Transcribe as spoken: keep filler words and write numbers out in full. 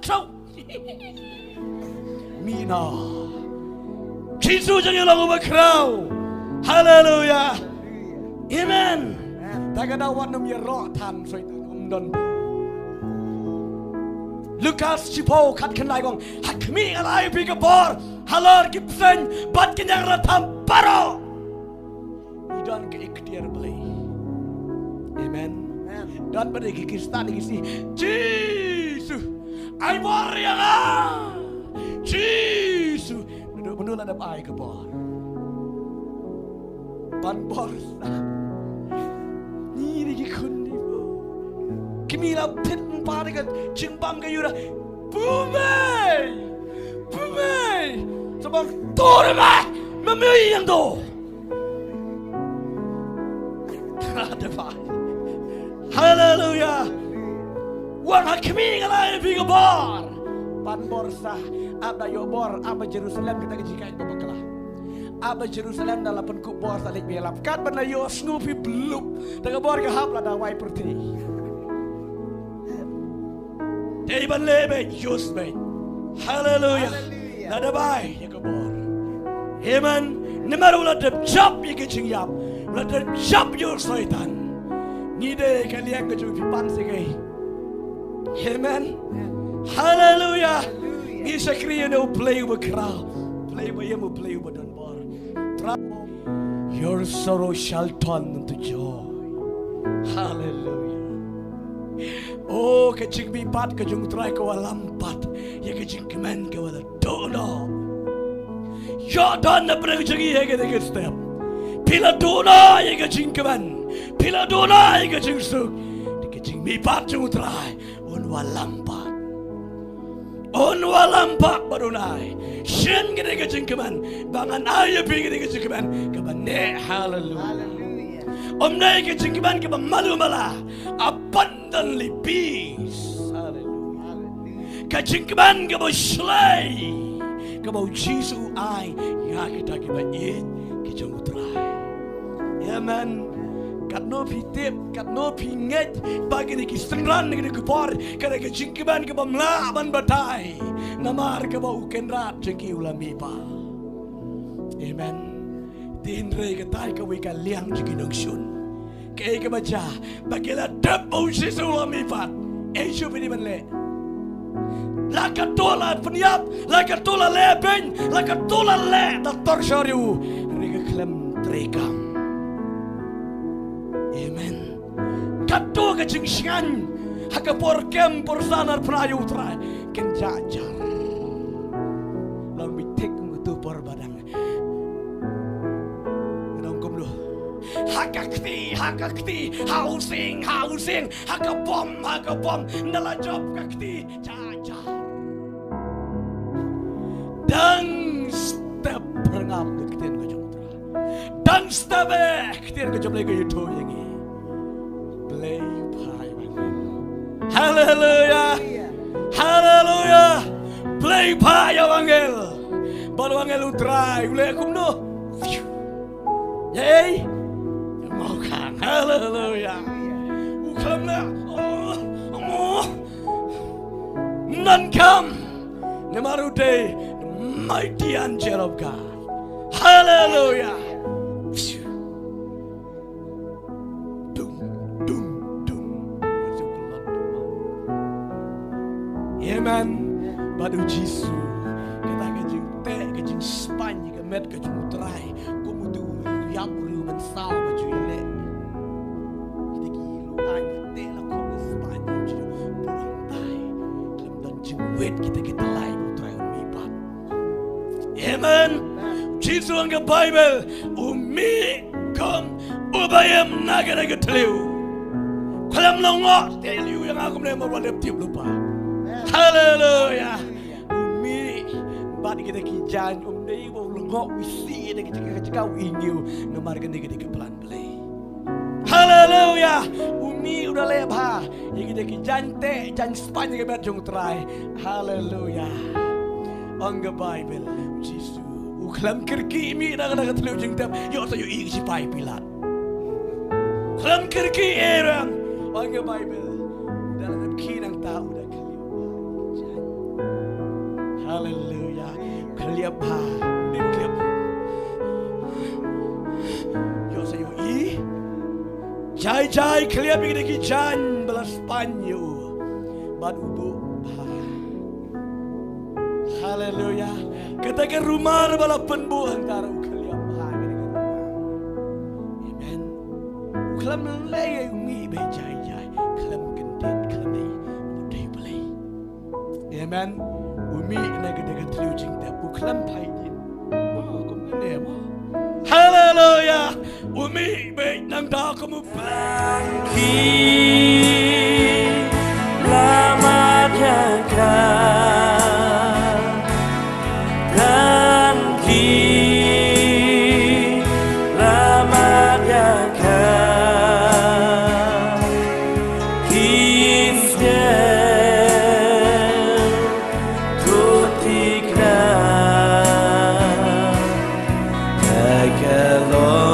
Tau. Mina. Jisu jong ngi long uba khraw. Haleluya. Amen. Ta ka daw wat nym ïaroh than Soitan, ym don. Lukas shiphew khatkhyndai ka ong, ha khmih nga la ai ïa phi ka bor halor ki bseiñ bad ki ñiangrathan baroh. Ngi don ka iktiar Blei. Amen. Amen. Don pat ki Khristan ki sngew, Jisu, ai bor ïa nga. Jisu. Naduh mynno la dep ai ka bor? Ban bor sa. Ngi dei ki khun, dei ba ki mih la pynpar ka jingbam ka Judah. Bumei. Bumei. Sa ban tur ma, ma mih ïa nga. Haleluya. Wan ha khmih nga la ai ïa phi ka bor. Ban bor sa. Ap da ïoh bor, ap ba Jerusalem kita ka jingkait ba bakla. Ap ba Jerusalem da la pynkup bor sa leit ba ïalap. Katba la ïoh sngew phi blup. Da ka bor ka hap la da wai pyrthei. Dei ban leh beit, use beit. Haleluya. Haleluya. Lada bai ïa ka bor. Amen. Namar u la dep jop ïa ka jingïap, u la dep jop ïa u Soitan. Ngi dei ka liang ka jong phi pan sngewsih. Amen. Haleluya. Haleluya. Ngi shakri ïa u Blei uba khraw. Blei ba ïa u Blei uba don bor. Your sorrow shall turn into joy. Haleluya. Oh, ka jingmihpat ka jong u Trai ka wallam pat ïa ka jingkmen ka wala dohnud. Ïoh don na pdeng jong ngi ha kane ka step. Phi la dohnud ïa ka jingkmen, phi la dohnud ïa ka jingsuk. Ka jingmihpat jong u Trai un wallam pat. Un wallam pat bad un ai. Shen kane ka jingkmen ba ngan ai ïa phi kane ka jingkmen kaba neh. Haleluya. Haleluya. Ym dei ka jingkmen kaba malu mala. Abundantly peace. Haleluya. Haleluya. Ka jingkmen kaba shlei kaba u Jisu u ai ïa kita kiba ïeit ki jong u Trai. Amen. Katno phi tip, katno phi ngeit ba kine ki synran, kine ki por, kane ka jingkmen kaba ym lah ban batai. Namar kaba u Kynrad jong ki u la mihpat. Amen. Te hynrei katai kawei ka liang jong ki nongshun. Kaei kaba jia, ba ki la tip ba u Jisu u la mihpat. Ei shu phi dei ban leh. La katto la pynïap, la katto la leh beiñ, la katto la leh da torture ïa u. Hynrei ka khlem treikam. Amen. Katto ka jingshngaiñ ha ka por kem por san arpna ïa u Trai kan jia jar. Long bit thik kum katu por ba dang. Ka dang kumno? Ha ka kti, ha ka kti, ha u sing, ha u sing, ha ka bom, ha ka bom, nda la jop ka kti, ja, ja. Dang step pyrngam ka ktien ka jong u Trai. Dang step eh ka ktien ka jong u Blei ka ïathuh ïa ngi. Blei phai. Haleluya. Haleluya. Blei phai ïa u angel. Bad u angel u Trai u leh kumno? Ei. Ïa mawkhang. Haleluya. U khlem leh. Oh, oh. None come. Namar u dei the mighty angel of God. Haleluya. Dum, dum, dum. Amen. Bad u Jisu, kata ka jingteh, ka jingspaiñ ïa ka met ka jong u Trai. Kum uto u ïap u riewmynsaw ba ju ïaleh. Kita ki luan teh la khop ka spaiñ u Jisu. Buh hangtai. Khlem don jingwit kita ki tylli ba u Trai un mihpat. Amen. Jisu ha ka Baibl u mih kum uba im na kane ka thliew. Khlem lyngngoh te lyiur ïa nga kumne mo ba lep tip lypa. Haleluya. U mih bad kita ki jaiñ, um dei ba u lyngngoh u isih ïa kita ki jaka, jaka u ïehnoh namar kane ka dei ka plan Blei. Haleluya. U mih u da leh bha ïa kita ki jaiñ teh, jaiñ spaiñ ïa ka met jong u Trai. Haleluya. Ong ka Baibl, Jisu u khlem kyrkieh mih na ka thliew jingtep, ïoh sa ïohi ki shipai Pilat. Khlem kyrkieh ei ruh. Ong ka Baibl, u da leh ki nangta u da khlem. Bha, dei u khlieh. Ïoh sa ïoh i. Jai jai khlieh ïa ki jaiñ ba la spaiñ ïa u. Bad u buh bha. Haleluya. Kata ka rumar ba la pynbuh hangta u khlieh bha. Amen. U khlem lei u mih beit jai jai. Khlem kyndit khlem lei. U dei Blei. Amen. U mih na ka dei ka thliew jingtep u khlem phai din. Oh, kum kane mo. Haleluya. U mih beit nangta kum u plan ki lama jaka. Plan ki lama jaka. Ki sngewthuh tikna ha ka long